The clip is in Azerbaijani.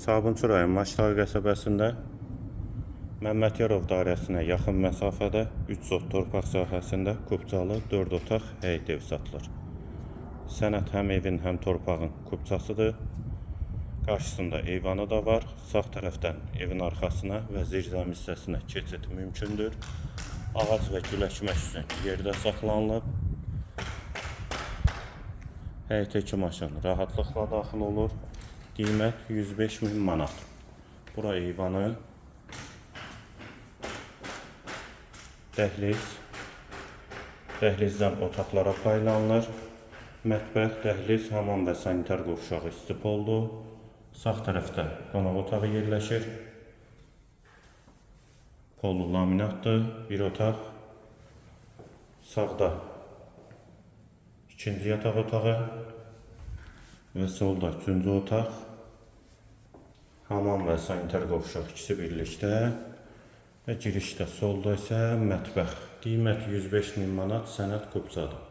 Sabunçu rayon Maçdağı qəsəbəsində Məmmədiyarov dairəsinə yaxın məsafədə 3 sot torpaq sahəsində kubcalı 4 otaq həyət ev satılır. Sənəd həm evin, həm torpağın kubcasıdır. Qarşısında eyvanı da var. Sağ tərəfdən evin arxasına və zirzəmi hissəsinə keçid mümkündür. Ağac və gül əkmək üçün yerdə saxlanılıb. Həyətə iki maşın rahatlıqla daxil olur. Qiymət 105 min manat. Bura eyvanı, dəhliz, dəhlizdən otaqlara paylanılır. Mətbəx, dəhliz, hamam və sanitar qovşağı istipoldur. Sağ tərəfdə qonaq otağı yerləşir. Pollu laminatdır, bir otaq. Sağda ikinci yataq otağı və solda üçüncü otaq. Hamam və sanitar qovşaq ikisi birlikdə və girişdə solda isə mətbəx. Qiymət 105 min manat, sənəd kubcadır.